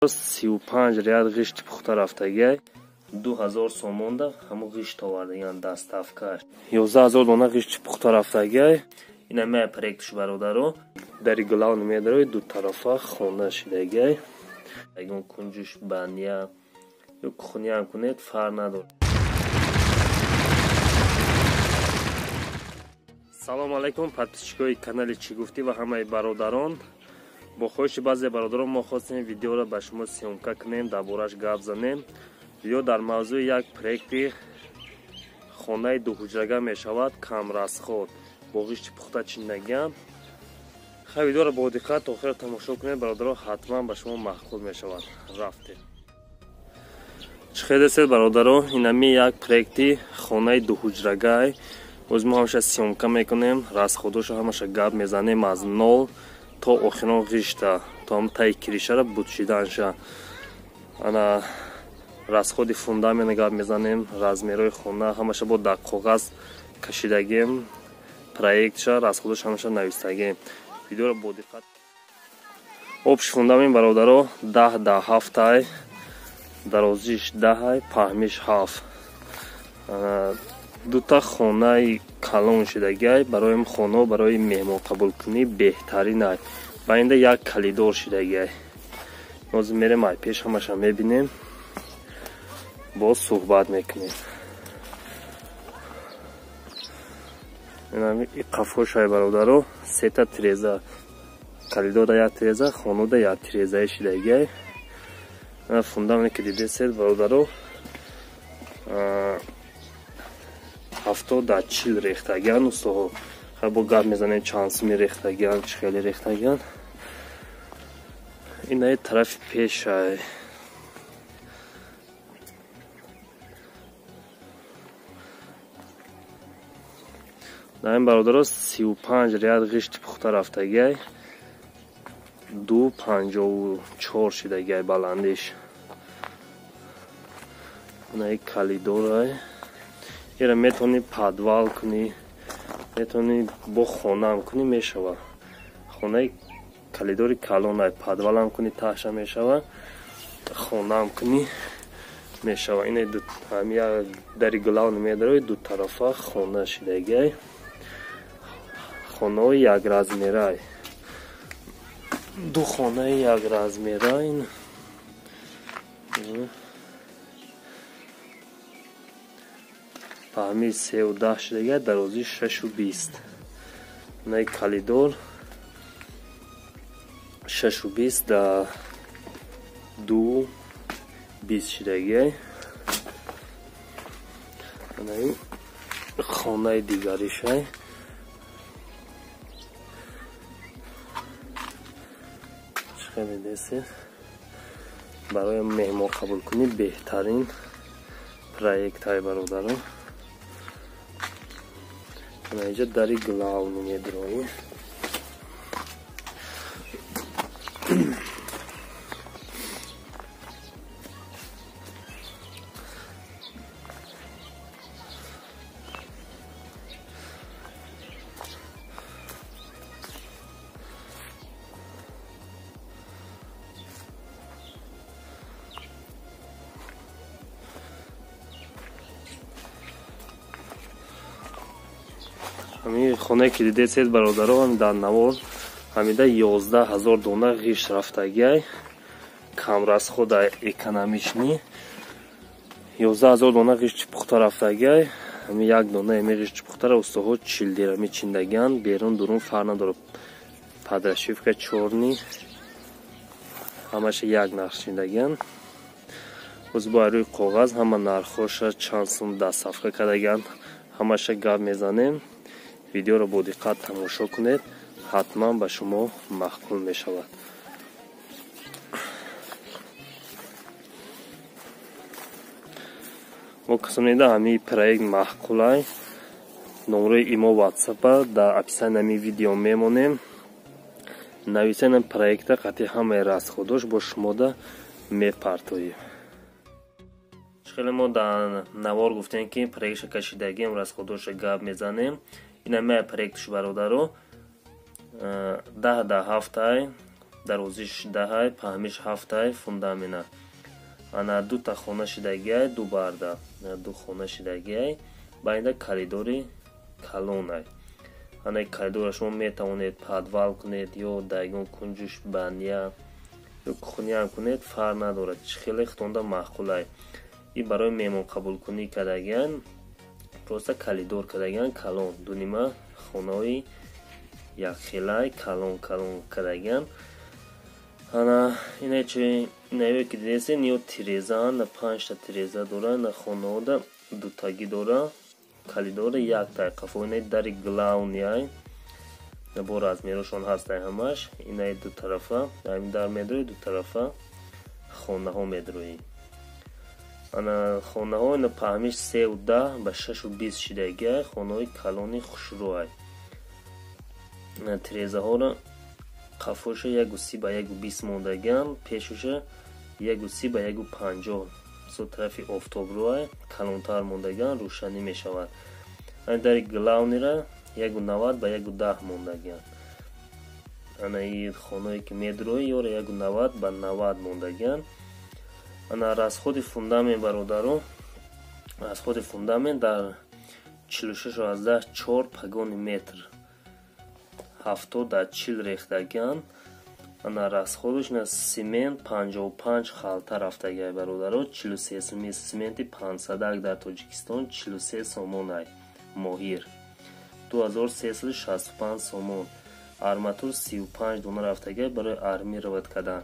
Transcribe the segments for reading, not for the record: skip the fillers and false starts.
35 ряд ғишти пухта рафтагиай, 2000 сомонда ҳамо ғишт овардагиан доставкаш. 11000 дона ғишти пухта рафтагиай. Ина мая проектш бародаро. Дари главный медарои ду тарафа хона шидагиай. Ягон кунҷуш бания ё кухняам кунед, фарқ надорад. Салом алайкум подписчикои канали Чӣ гуфтӣ ва ҳамаи бародарон. Бо хоҳиши баъзе бародарон мо хостем видеоро ба шумо съёмка кунем, дар бораш гап занем. Видео дар мавзӯи як проекти хонаи дуҳуҷрага мешавад, камрасход, бо ғишти пухта чиндагиам. Хай, видеоро бо диққат то охира тамошо кунед бародарон, ҳатман ба шумо маъқул мешавад. Рафтем. Чӣ хел бародаро, инами як проекти хонаи дуҳуҷрагай. Боз мо ҳамаша съёмка мекунем, расходоша ҳамаша гап мезанем аз нол то охирон ғишта, то ҳам таи киришара бутшиданша. Ана расходи фундамент гап мезанем, размерҳои хона ҳамаша бо дар коғаз кашидагем, проектша, расходош ҳамаша навистагем. Видеоро бо диққат. Общий фундамент бародаро 10 да 7 ай, дарозиш 10 ай, паҳмиш 7. Дута хонаи калон шидагиай, барои хона, барои меҳмонқабулкунӣ беҳтарин ай. Ба инда як калидор шидагиай. Ҳозир мерем ай пеш ҳамаша мебинем, боз суҳбат мекунем. Инами қафошай бародаро, сета тиреза, калидорда як тиреза, хонода як тирезаи шидагиай. Фундаменте ки дидесед бародаро, 70-40 рехтагиан устохо. Хай бо гап мезанем чанд суми рехтагиан, чӣ хеле рехтагиан. Инаи тарафи пешай. Дар ин бародаро 35 ряд ғишти пухта рафтагиай, 2,54 шидагиай баландиш. Инаи калидорай. Ира метавонӣ подвал кунӣ, метавонӣ бо хонаам кунӣ, мешава. Хонаи калидори калонай, подвалам кунӣ таҳша мешава, хонаам кунӣ мешава. Ина ҳами дари главный медарои ду тарафа хона шидагиай. Хонаҳои якразмерай, ду хонаи якразмерай. Паҳми 3,10 шидагиай, дарозӣ 6,20. Инаи калидор 6,20 да 2,20 шидагиай. Инаи хонаи дигаришай. Чӣ хеле десед, барои меҳмонқабулкунӣ беҳтарин проектҳай бародарон. Инҷа дари главный медрои. Ҳамин хонае ки дидесед бародаро, дар навор ҳамида 11000 дона ғишт рафтагиай, камрасхода экономичный. 11000 дона ғишти пухта рафтагиай. Ҳамин як дона ами ғишти пухтара устоҳо 40 дирами чиндагиан, берун дурун фарқ надорад. Подошивка чёрный, ҳамаша як нарх чиндагиан. Боз бо рӯи коғаз ҳама нархҳоша чанд сум доставка кардагиан, ҳамаша гап мезанем. Видеоро бо диққат тамошо кунед, ҳатман ба шумо маъқул мешавад. Мо касонида ҳамин проект маъқулай, номрои имо ватсапа дар описании ҳамин видео мемонем. Нависен проекта қатъи ҳамаи расходош бо шумода мепартоем. Хеле мо дар навор гуфтем ки проектша кашидагием, расходоша гап мезанем. Ина мая проектш бародаро, 10 да 7 ай, Дарозиш 10, паҳмиш 7 фундамена. Ана дута хона шидагиай, ду барда ду хона шидагиай, байнда коридори калонай. Ана коридора шумо метавонед подвал кунед ё дар ягон кунҷуш баня ё кухняам кунед, фарқ надорад, чӣ хеле хитонда маъқулай. И барои меҳмонқабулкунӣ кардагиан, просто коридор кардагиан калон, дунима хонаҳои якхелай калон калон кардагиан. Ана инаё ки дидесен, ё тирезаан, на панҷта тиреза дора, на хонаҳода дутагӣ дора, коридора яктай қафо. Инаи дари главныйай, бо размерошон ҳастай ҳамаш. Инаи ду тарафа ҳамин дар медрои, ду тарафа хонаҳо медроӣ. Ана хонаҳо ина паҳмиш 3,10 ба 6,20 шидагиай, хонаҳои калони хушрӯай. Тирезаҳоро қафоша 1,30 ба 1,20 мондагиан, пешуша 1,30 ба 1,50. Мисол, тарафи офтобрӯай калонтар мондагиан, рӯшанӣ мешавад. Ана дари главныйра 1,90 ба 1,10 мондагиан. Ана и хонаое ки медроӣ, ёра 1,90 ба 90 мондагиан. Ана расходи фундамент, бародаро, расходи фундамент дар 46,4 погони метр, 70 дар 40 рехтагиан. Ана расходаш на цемент 55 халта рафтагиай, бародаро, 43 суми. Цементи панҷсадак дар Тоҷикистон 43 сомонай, моҳир 2365 сомон. Арматур 35 дона рафтагиай барои армировать кардан,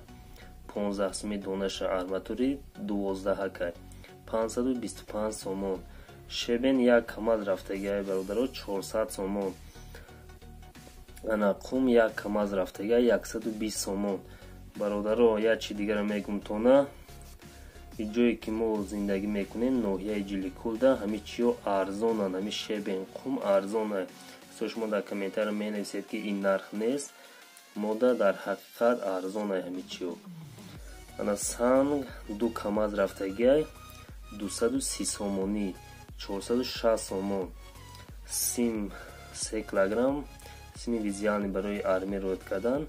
15 суми донаша, арматури дувоздаҳакай 525 сомон. Щебень як камаз рафтагиай, бародаро, 400 сомон. Ана қум як камаз рафтагиай 120 сомон. Бародаро, як чи дигара мегум тона, ҷое ки мо зиндагӣ мекунем, ноҳияи Ҷиликулда, ҳами чиё арзонанд, ҳами щебень, қум арзонанд. Со шумо дар комментария менависед, ки ин нарх нест, мода дар ҳақиқат арзонай ҳами чиё. Ана санг ду камаз рафтагиай 230 сомонӣ, 460 сомон. Сим 3 килограмм, сими вязальный барои армировать кардан,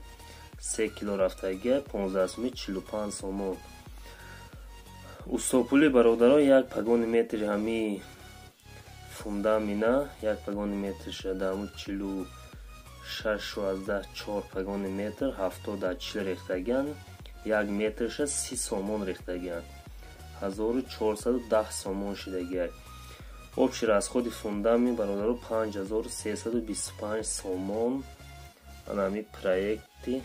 3 кило рафтагиай 15 суми, 45 сомон. Устопули, бародаро, як погони метри ҳами фундамина, як погони метрша дар 46,4 погони метр, 70 дар 40 рехтагиан, як метрша 30 сомон рехтагиан, 1410 сомон шидагиай. Общий расходи фундамент, бародаро, 5325 сомон. Ана ҳами проекти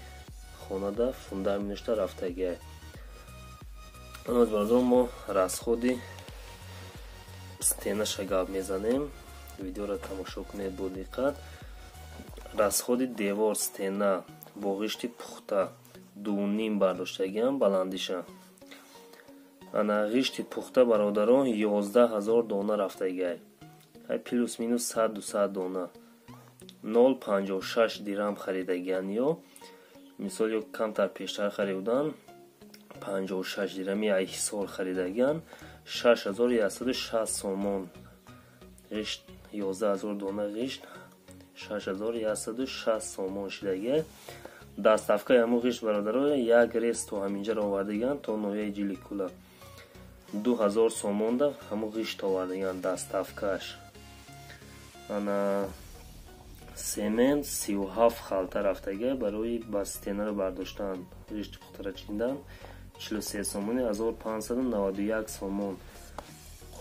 хонада фундаменташта рафтагиай. Аноз, бародаро, мо расходи стенаша гап мезанем, видеоро тамошо кунед бо диққат. Расходи девор, стена бо ғишти пухта 2,5 бардоштагиам баландиша. Ана ғишти пухта, бародарон, 11 000 дона рафтагиай, плюс минус 100-200 дона, 0,56 дирам харидагиан ё мисол ё камтар пештар хариданд, 56 дирами ай Ҳисор харидагиан, 6160 сомон. Ғишт 11 000 дона ғишт 6160 сомон шидагиай. Доставкаи ҳамун ғишт, бародаро, як рейс то ҳаминҷаро овардагиан, то ноҳияи Ҷиликула, 2000 сомонда ҳамун ғишт овардагиан доставкааш. Ана цемент 37 халта рафтагиай барои ба стенаро бардоштан, ғишти пухтара чиндан, 43 сомони, 1591 сомон.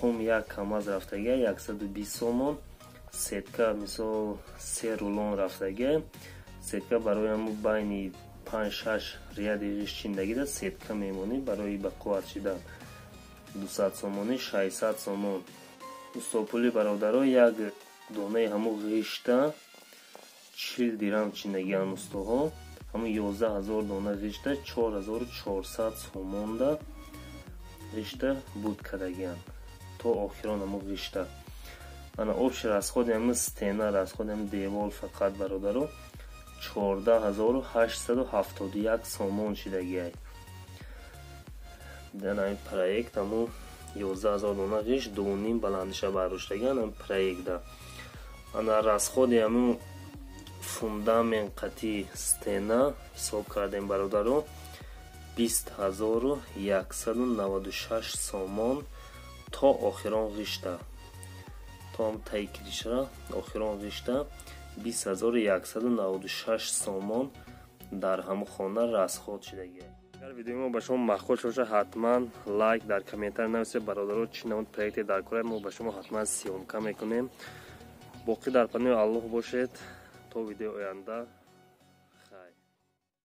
Қум як камаз рафтагиай 120 сомон. Сетка, мисол, се рулон рафтагиай сетка барои ҳамун байни панҷ-шаш ряди ғишт чиндагида сетка мемонӣ барои ба қувват шидан, 200 сомонӣ, 600 сомон. Устопули, бародаро, як донаи ҳамун ғишта 40 дирам чиндагиан устоҳо, ҳамун 11 000 дона ғишта 4400 сомонда ғишта буд кардагиан то охирон ҳамун ғишта. Ана общий расходи ҳамин стена, расходи ҳамин девол фақат, бародаро, 14 871 сомон шидагиай. Ана ҳамин проект ҳамун 11 000 дона ғишт 2,5 баландиша бардоштагиан ҳамин проектда. Ана расходи ҳамун Фундамент қати стена ҳисоб кардем, бародаро, 20 196 сомон то охирон ғишта, то таи крыша, охирон ғишта 20 196 сомон дар ҳамун хона расход шудагия. Агар видеои мо ба шумо маъқул шуда, ҳатман лайк, дар комментарий нависед, бародаро, чӣ намуд проекте дар кора, мо ба шумо ҳатман съёмка мекунем. Боқӣ дар паноҳи Аллоҳ бошед то видеои оянда.